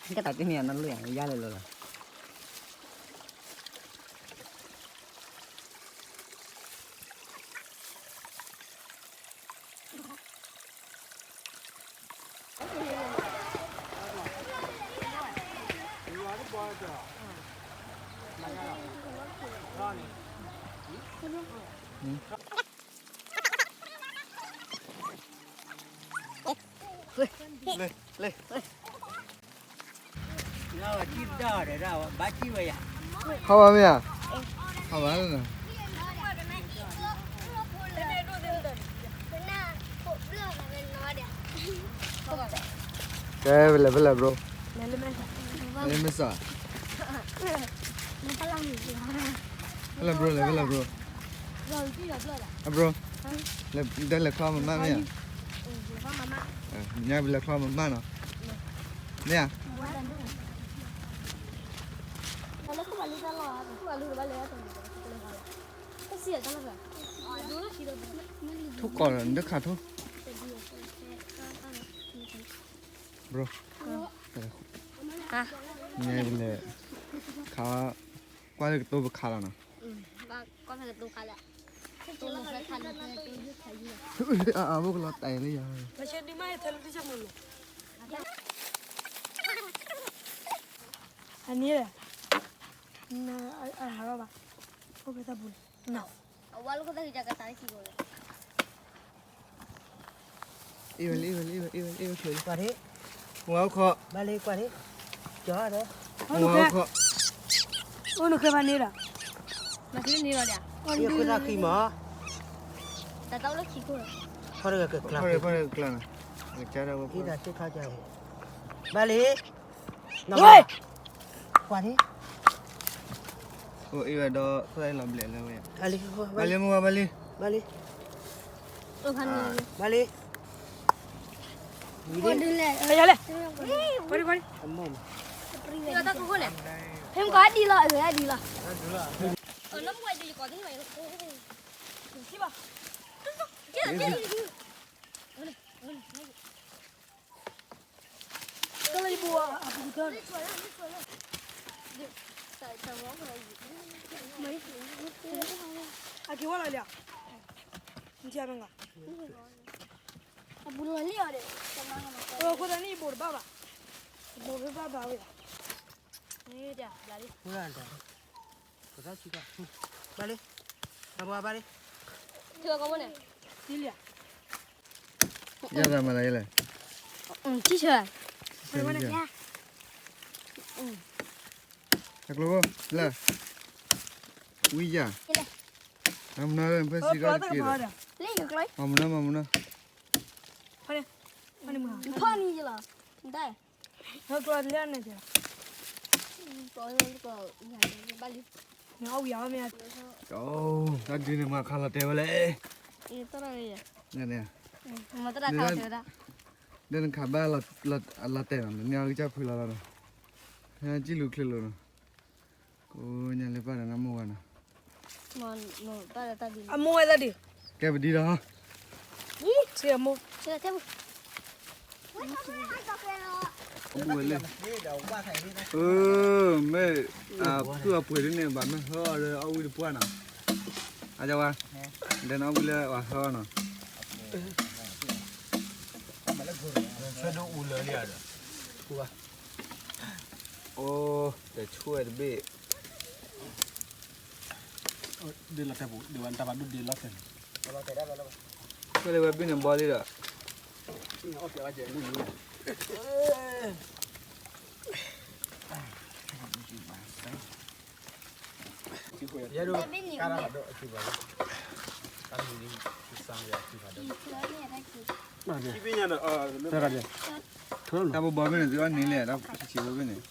ကဲတၢ်တနံၤအနၢ်လၢယၤ ယါလၢလၢလီၤ. ဟါဘၣ်မ့ၢ်ဧါ, ဟါဘၣ်လၢနၤ, ကဲ ဖဲလဲၣ် ဖဲလဲၣ် bro, လဲၤမ့ၢ်စး, ဖဲလဲၣ် bro, လဲၤဖဲလဲၣ် bro, အ bro, တဲလဲၤချီမမါမ့ၢ်ဧါ, ညါပလဲၤချီမမါနီၤ, မ့ၢ်ဧါ. ထိၣ်ကီၢ်ဒီး နတခးထိၣ်, bro, ညါပလဲၤခး, ကွၢ်လၢကတိၤပခးလီၤနီၤ, အဘိကလီၤတဲာ်လၢယၤ, အန့ၣ်, အဟးလီၤဘၣ်, အိၣ်ဖဲတၢ်ပူၤန့ၣ်, အဝဲလၢကသးကတၢ်တခံကိးလၢ အ့ၣ်ဝဲလံ အ့ၣ်ဝဲလံ အ့ၣ်ဝဲလံ အ့ၣ်ဝဲလံ, ကွၢ်ဒ့, ဝဲအိၣ်ခိး, ဘၣ်လံ ကွၢ်ဒ့, ကၠီဒီး, ဝဲအိၣ်ခိး, အိၣ်နုာ်ဃဲဖးန့ၣ်ဒီး, မၤသံန့ၣ်လီၤဒီး, ယဃုသးဃံမး, တၢ်တၢ်အိၣ်လၢခံခိၣ်လီၤ, ခီတဂၤကကျါ, ခီတဂၤကကျါနီၤ, ကစၢ်ဒီးဝဲ, ဘၣ်လံ ဝဲ, ကွၢ်ဒ့, အိၣ်အ့ၣ်ဝဲဒီး ခိၣ်သၣ်အ့ၣ်လီၤဘျဲးလၢဝဲ, ဘၣ်လံ မုၢ်ဝါ ဘၣ်လံ, ဘၣ်လံ, ဘၣ်လံ, ကွၢ်ဒ်လဲၣ်, ကွၢ်ဒ်, ကွၢ်ဒ်, ဖဲမ့ၢ်ကွၢ်ဒ်လီၤ အဂ့ၢ်ဒ်လီၤ, ထံဘၣ် ကလံၤပူၤအပူၤတၢ်, အက့ၤဝဲလီၤလံဧါ, နထံၣ်မ့ၢ်ဂ့ၤ, အပူၤလီၤလံဧါဒီး, အဃိသတးန့ၣ် ယဘိးတဘၣ်ဘၣ်, ယဘိးတဘၣ်ဘၣ်ဝဲဒၣ်, ဘၣ်လံ, ဘၣ်လံ, ထံၣ်ဝဲကီၢ်ဘိန့ၣ်, ထံၣ်လံဧါ, ယၤသးမၤလၢယလဲၣ်, ထံၣ်ဆၢ, တကျိၤဘိလၢ, ဝံယၤ, မနုၤဖဲစံးကီးတက့ၢ်ဒီး, မနုၤ မနုၤ, ဖီနံၤလီၤ, တၢ်ဒုးန့ၣ်မၤခါလီၤတဲဝဲလဲၣ်, ဒီးနခးဘၣ်လီၤတဲာ်နီၤ နန့ၢ်အီၤကစၢ်ဖုလီၤလီၤနီၤ, ဟဲကံၣ်လူၤချ့လိာ်နီၤ, ကိးညါလၢပၢ်ဒီးနမိၢ်ဝဲနီၤ, အမိၢ်ဝဲသၢဒုး, ကဲပဒံဒီး, ဆံအမိၢ် ဝဲလဲၣ်, အၢ မ့ၢ်, ဖုၣ်အပှ့ၤဒ်န့ၣ် ဘၣ်မ့ၢ်ဟၢအီၤလၢအီၣ်ဝံၣ်တပှၢ်နီၤ, အဝဲ, ဒဲနအီၣ်ဝံၣ်လၢအဟၢအီၤနီၤ, ဆၢဒိၣ်အူလၢာ်လံဧါဒီး, အိၣ်, တဆိၣ်ဝဲတဘ့ၣ်, ဒ်လီၤတဲာ်ပူၤ ဒ်ဝဲတၢ်ဘၣ်ဒိၣ်ဒ်လီၤတဲာ်န့ၣ်, ဖဲလၢဝဲဘ့ၣ်န့ၣ်ဘီလံဒီး, ယဲဒိၣ်, တၢ်ဘိဘီဘ့ၣ်န့ၣ် သုအီၣ်န့ၣ်လဲၣ်, တၢ်ဆံးဆံးဘိဘ့ၣ်န့ၣ် တဘီနီၢ်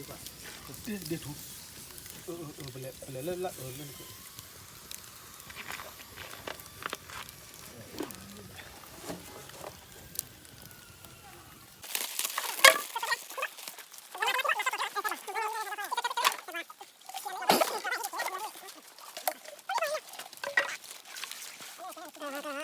က့ၤဒီး, ဒ်ထူ, ပလဲၤလၢလၢလၢနခိၣ် မ့ၢ်တဂ့ၤ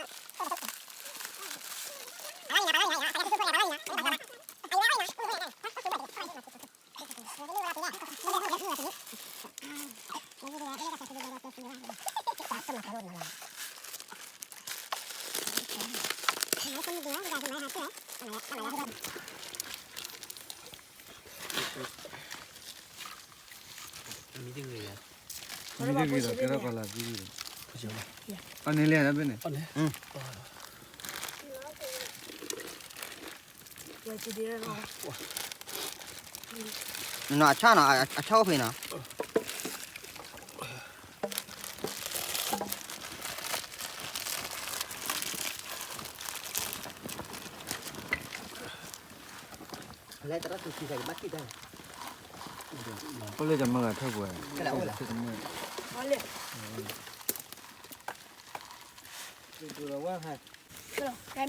ဒီး ကဲထီၣ်ကီးလၢသံလံဒီး အန့ၣ်လဲၣ်နဘ့ၣ်န့ၣ် နနီၤအဆၣ်နီၤ အဆၣ်အိၣ်ဖဲနီၤ လဲၤတရၣ်သူၣ်ဆံးသးကဘၣ်ထံၣ်တၢ် ပလၢတမၤဂၤထၢၣ်ပှဲၤ ကဲလၢအိၣ်လၢ ဝဲဒၣ်က့ၤက့ၤအိၣ်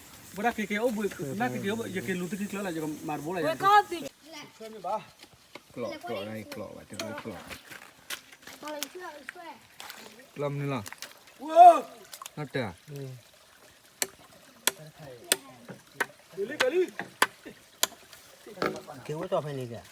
ဘှံး နက့ၤက့ၤအိၣ်ဘှံး ယက့ၤလူၤတခံကျၢၤလၢ ယကမၤတဘိလၢ ကျီၢ်ကျီၢ်နကျီၢ်ဘၣ် တကျီၢ် ကျီၢ်မနုၤလီၤ နတၢ် က့ၤအိၣ်တီၢ်ဖဲန့ၣ်က့ၤ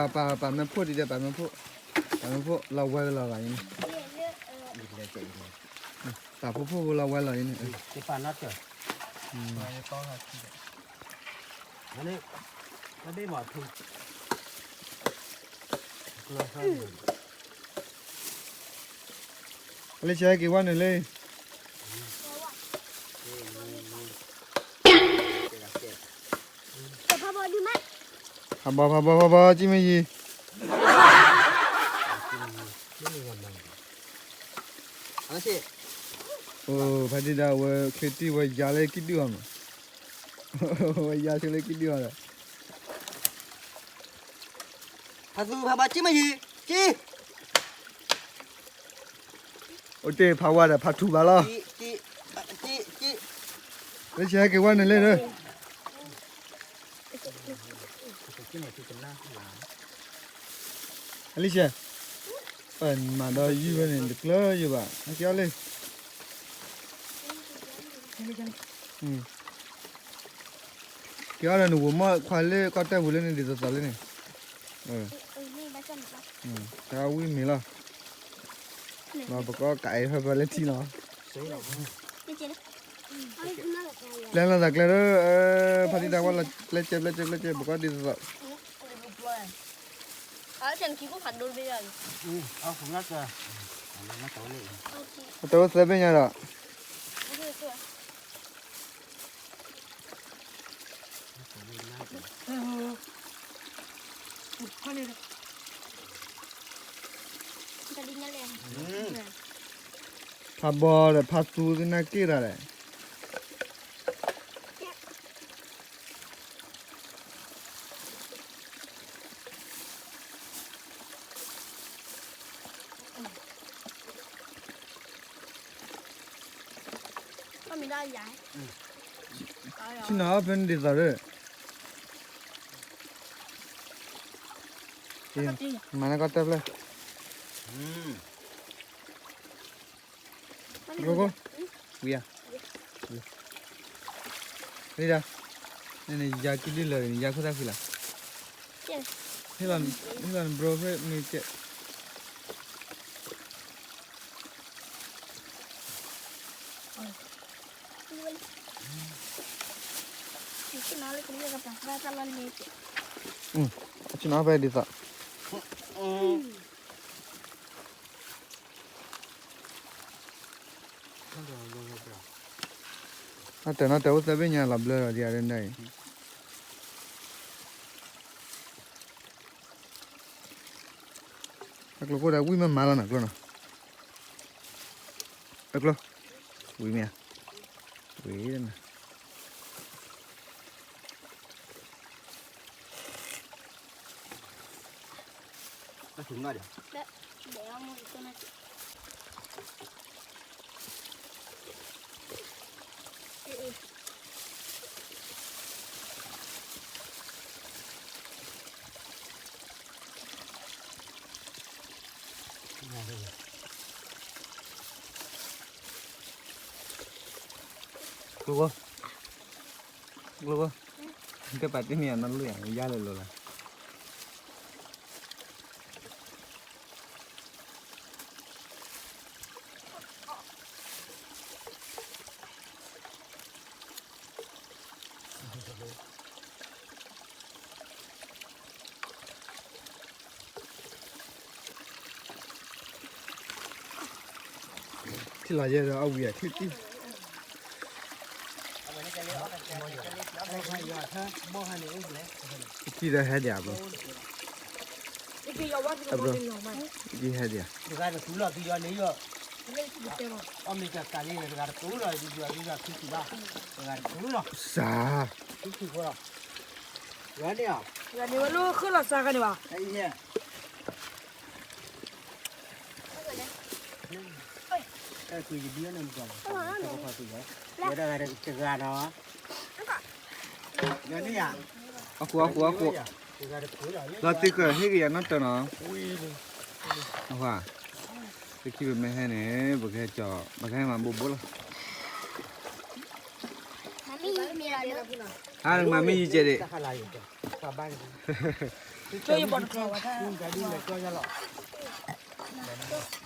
ပာ်မ့ၢ်ဖိၣ်ဒ်လဲၣ် ပာ်မ့ၢ်ဖိၣ် ပာ်မ့ၢ်ဖိၣ်လီၤဝဲလီၤဂာ်အံၤန့ၣ် ပာ်ဖိဖိဖိလီၤဝဲလီၤအံၤန့ၣ် လၢဆဲက့ၤဝဲနုာ်လံ ဖးဘီ ဖးဘီ ဖးဘီ ကံၣ်မ့ၢ်ယံၤ အိၣ် ဖါတံၢ်ဒါဝဲ ချ့တံၢ်ဝဲယၤလၢကံၣ်ဒုၣ်အီၤမး ဝဲယၤဆိလၢကံၣ်ဒုၣ်အီၤဒီး ဖါသူ ဖါဘီ ကံၣ်မ့ၢ်ယံၤ ကံၣ် အိၣ်တ့ၢ်ဖးဝါဒီးဖးထူဘၣ်လီၤ လၢဆဲက့ၤဝဲနုာ်လံဒီး အလံၢ်ဆဲ ပမၤဒီးယုၢ်ဝဲန့ၣ် တကျၢၤယဘၣ် ဟဲက့ၤအီၣ်လံ က့ၤအီၣ်ဒီးနဝိၤမီၢ်ခွါလၢ ကီၢ်တၢ်ပူၤလၢန့ၣ် ဒ်သိးသိးလၢန့ၣ် တၢ်ဝံၣ်မ့ၤလီၤ ပကအီၣ်ကးအံၤဖဲဖဲလၢထံလီၤ ပျဲလီၤသးကျဲဒီး ဖါတံၢ်ဒါဝဲလီၤ ပျဲကဲ ပျဲကဲ ပျဲကဲ ပကီၢ်ဒ်သိးသိး အတအိၣ်သၢဘ့ၣ်ညါဒီး ဖးဘီဒီးဖးသူသနာ်က့တၢ်လဲၣ် အ ဆ့ၣ်နီၤအီၣ်ဖဲန့ၣ်ဒ်သိးဒီး, မၤန့ၢ်ကီၢ်တၢ်ဖျၢၣ်, ဝံၤဧါ, လံဒၣ်, နန့ၣ် ယၤကံဒ်လၢာ်န့ၣ် ယၤခိၣ်တၢ်ဃံလၤ, ဟ့ၣ်လီၤနဘြိဖဲမ့ၢ်ကဲ ဆ့ၣ်နီၤဖဲဒ်သိး, နီၢ်တၢၤနီၢ်တၢၤအိၣ်သၢဘ့ၣ်ညါလီၤဘျၢလီၤဒံးအါဒၣ်အံၤ, အကျိခိၣ်ဒီးဝံၣ်မ့ၢ်မၤလီၤနၤကျိနီၤ, အကျိ, ဝံၤမ့ၢ်ဧါ, ဝံၤနၤ ကျိ, ကျိ, ကပာ်တ့ၢ်မ့ၢ်အနီၢ်လိၣ်ယၤ ယါလၢာ်လိၤလီၤ. ထံၣ်လီၤယဲဒီးအဝံၤအထံၣ်တံၢ်, ထံၣ်ဒီးဟဲဒံးဘျီ, ထံၣ်ဟဲဒံးဧါ, တဂၤတပူၤလီၤ ကယီၤန့ၣ်ယီၤ, အီၣ်မ့ၢ်တၢ်ကးလံန့ၣ် တဂၤတပူၤလီၤ ယီၤယီၤခံဆံဘၣ်, တဂၤတပူၤလီၤ, စၢ်, ခံဆံဖိလီၤ, ယီၤန့ၣ်ဧါ, ယီၤန့ၣ်ဝဲလၢဃုလီၤစၢ်ခါန့ၣ်ဘၣ်. အဃိ အဃိ အဃိ, လီၤတံၢ်ဃၢၤဟ့ၣ်က့ၤယၤနီၢ်တၢၤနီၤ, အဃိ, ပခံပမ့ၢ်ဟဲန့ၣ် ပကဟဲကၠီ, ပကဟဲမၤဘိးဘိးလီၤ, ဟါ မၤမ့ၢ်ယံၤကဲဒံး, ကဲကျိ, ဖျီလီၤနီၤ, အီၣ်ဝံၤအီၣ်ဝံၤလၢယဲၢ်ဝဲက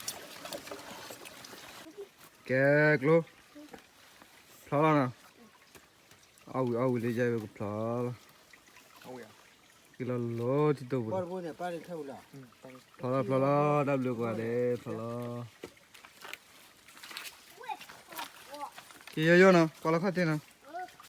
ဖျီလီၤ, က့ၤလီၤလီၤထံတိၢ်ပူၤ, ဖျီလီၤဖျီလီၤ တၢ်ဘျုးကိးဂၤဒဲး ဖျီလီၤ, က့ၤယိယိနီၤ ကွၢ်လီၤခီၣ်ထံးနီၤ